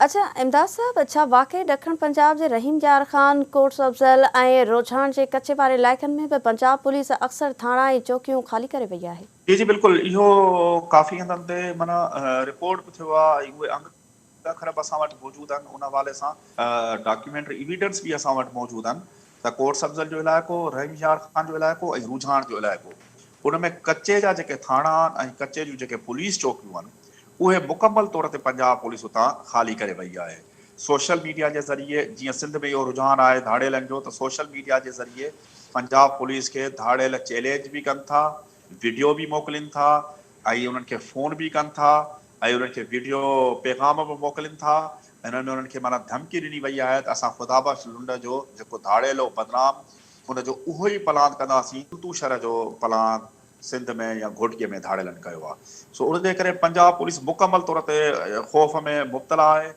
اڇا امداد صاحب ڇا واقعي ڏکڻ پنجاب جي رحيم يار خان، ڪوٽ سبزل ۽ روجهاڻ جي ڪچي واري علائقن ۾ به پنجاب پوليس اڪثر ٿاڻا ۽ چوڪيون خالي ڪري وئي آهي؟ جي جي بلڪل اهو ڪافي هنڌن تي معنيٰ رپورٽ به ٿيو آهي ۽ اهي انگ اکر به اسان وٽ موجود آهن ان حوالي سان ڊاڪيومينٽري ايويڊنس به اسان وٽ موجود آهن ته ڪوٽ سبزل جو علائقو، رحيم يار خان جو علائقو ۽ روجهاڻ جو علائقو ان ۾ ڪچي جا جيڪي ٿاڻا آهن ۽ ڪچي جون جيڪي پوليس چوڪيون آهن اهي مڪمل طور تي پنجاب پوليس اتان خالي ڪري وئي آهي. سوشل ميڊيا جي ذريعي جيئن سنڌ ۾ اهو رجحان آهي ڌاڙيلن جو ته سوشل ميڊيا جي ذريعي پنجاب پوليس کي ڌاڙيل چئلينج به ڪن ٿا، وڊيو به موڪلين ٿا ۽ انهن کي فون به ڪن ٿا ۽ انهن کي وڊيو پيغام به موڪلين ٿا ۽ انهن ۾ انهن کي معنيٰ ڌمڪي ڏني وئي آهي ته اسان خدا بخش لنڊ جو جيڪو ڌاڙيل هو بدنام ان جو اهو ئي پلاند ڪنداسين تون شھر جو پلاند سنڌ ۾ يا گهوٽڪي ۾ ڌاڙيلن ڪيو آهي سو ان جي ڪري پنجاب پوليس مڪمل طور تي خوف ۾ مبتلا آهي.